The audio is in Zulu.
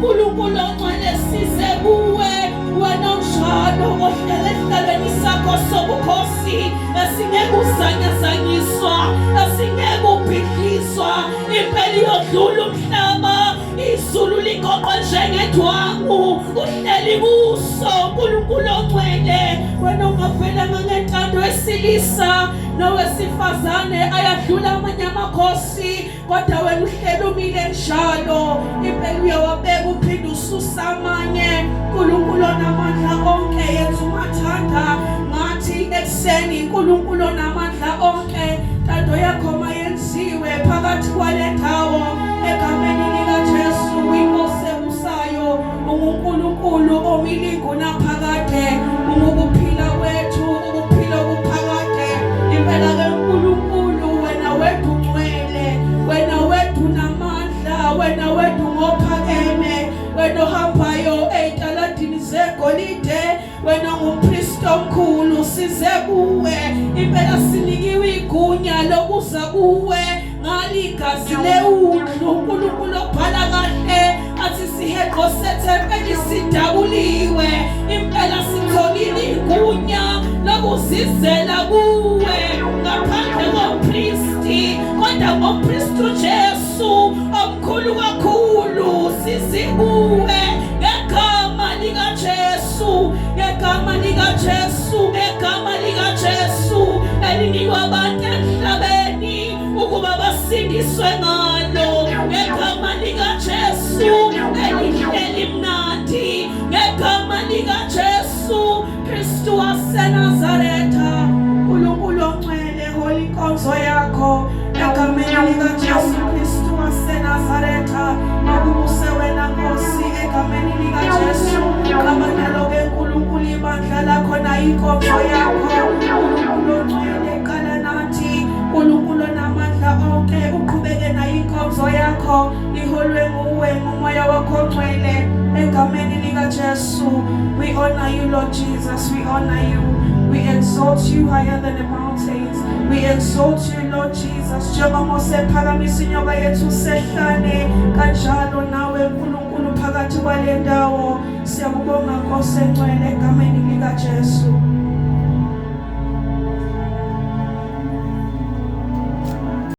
Nkulunkulu ongcwele, size kuwe wena onjalo ohlele esihlalweni sakho sobukhosi esingeke uzanyazanyiswa, esingeke ubhidliswa. Impela iyodlula umhlaba, izulu ligoqwe njengendwangu, uhleli kuso Nkulunkulu ongcwele, wena ongavelanga ngentando yesilisa nowesifazane. Ayadlula amanye amakhosi, kodwa wena uhleli umile njalo. Impela uyawabeka uphinde ususa amanye. Nkulunkulu onamandla onke, yenza umathanda ngathi ekuseni. Nkulunkulu onamandla onke, ntando yakho mayenziwe phakathi kwale ndawo egameni likaJesu, inkosi ebusayo. UnguNkulunkulu omilingu naphakade, ungukuphila kwethu, ukuphila okuphakade. Impela ke Nkulunkulu, wena wedwa ungcwele, wena wedwa unamandla, wena wedwa ungophakeme, wena ohambayo ey'taladini zegolide, wena ngumpristi omkhulu. Size kuwe, impela sinikiwe igunya lokuza kuwe ngaligazi lewundlu. uNkulunkulu obhala kahle athi siheqo sethempeli sidabuliwe. Impela sitholile igunya lokuzizela kuwe ngaphandle kompristi, kodwa ngompristi uJesu omkhulu kakhulu. Sizikuwe ngegama likaJesu, ngegama likaJesu, ngegama likaJesu elinikwa abantu emhlabeni ukuba basindiswe ngalo, ngegama likaJesu elihleli mnandi, ngegama likaJesu Kristu waseNazaretha. Nkulunkulu ongcwele, hola inkonzo yakho egameni likaJesu Kristu waseNazaretha. Makubuse wena Nkosi egameni likaJesu. Qabanalo-ke Nkulunkulu ibandla lakho nayo inkonzo yakho. Nkulunkulu ongcwele, qala nathi. Nkulunkulu onamandla onke, uqhubeke nayo inkonzo yakho, iholwe nguwe ngumoya wakho ongcwele egameni likaJesu. We honor you, Lord Jesus. We honor you. We exalt you higher than the mountains. We exalt you, Lord Jesus. Njengoba sephakamisa inyoka yethu sehlane, kanjalo nawe Nkulunkulu phakathi kwale ndawo. Siyakubonga, Nkosi engcwele, egameni likaJesu.